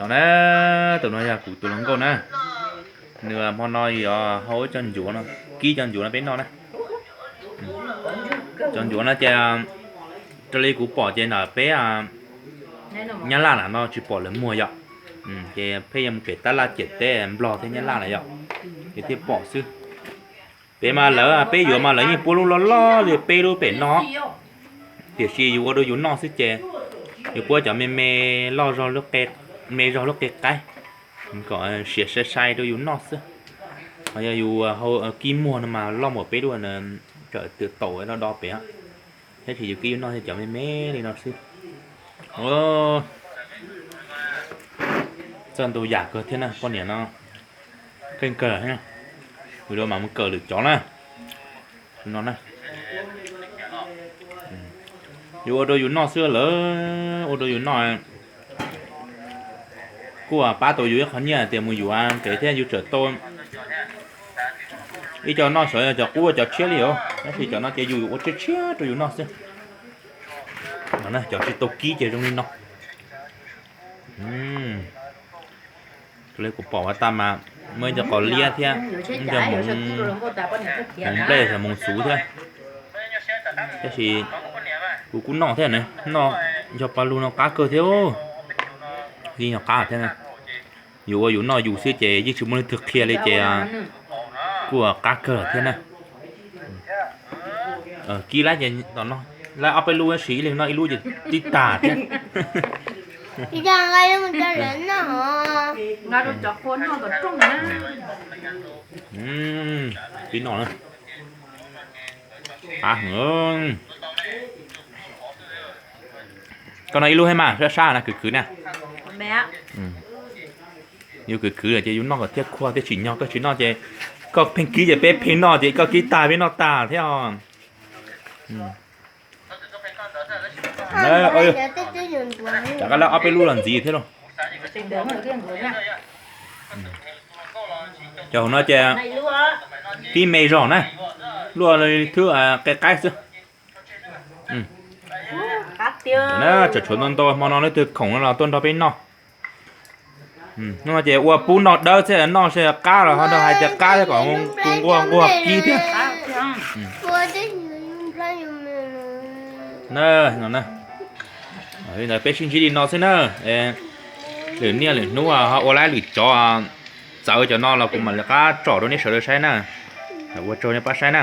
No na, tus no yog kuv tus hluas nkauj na. Nws hmo no yuav hau ib co ncuav no, kib co ncuav no peb noj na. Cov ncuav no ces raws li kuv pom ces ntawm peb Nyab Laj na no tsis pom lawv muag yom. Ces pheej yuav mus pem tab laj ciam teb Nplog thiab Nyab Laj na yom, ces thiaj pom xwb. Pem mas lawv, peb yuav mas lawv yeej puab lub loj loj li peb lub pem no, tiam sis yus ua rau yus noj xwb ces yus puab cov me me loj zog, me zog lub qe qaib, kom siav sai sai rau yus noj xwb. Ho yog yus hau kib muag no mas loj npaum peb lub, kawm twm taum do do pem, tab sis yus kib yus noj cov me me li no xwb. Txawj ntau yam kawg thiab na poj niam no, keej kawg. Yus rau mam mus kawm lwm cov na. No na, yus ua rau yus noj xwb lawm, ua rau yus noj. Kuj pab tau yus ib qho nyiaj tias mus yuav nqes thiab yus txawm tau ib co noj xyov yog cov qub cov tshiab li os, tab sis cov no ces yus ua tshiab tshiab rau yus noj xwb. No na, cov tsis tau kib ces zoo li no. Raws li kuv pom ua tag mas muaj ib co qos liab thiab ib co hmoov, hmoov nplej, hmoov xuv thiab. Tab sis kuv kuj noj thiab na, noj yog paj lug no qab kawg thiab, yeej yog qab thiab na. Yus ua yus noj yus xwb ces yeej tsis muaj leej twg qhia li ces kuj qab kawg thiab na. Kib lawm ces tom no, lawv ob peb lub tab sis ib leeg noj ib lub ces tib tag thiab. Pib noj na. Qab heev. Koj noj ib lub thiab mas sab sab na, kwv kwv na. Yus kwv kwv lawm ces yus noj kom thiaj khuaj thiaj tsim nyog, koj tsis noj ces koj pheej kib ces peb pheej noj ces koj kib tag peb noj tag thiab os. Rov qab lawv ob peb lub los ntxiv thiab lauj. Cov hauv no ces kib me zog na, luaj li thwb qe qaib xwb. Tsam tshuav ntau ntau hmo no leej twg khoom no los tuaj nrog peb noj. Hnub no ces ua pub noj dawb thiab, noj seb qab los ho nrog hais tias qab thiab kom tus nquag nquag kib thiab. Na, no na, li ntawd peb sib ntsib li no xwb na. Lwm niaj lwm hnub ho ua lawm lwm cov txawv cov no los kuv mam li qab tsom rau nej sawv daws saib na. Ua tsaug nej pab saib na.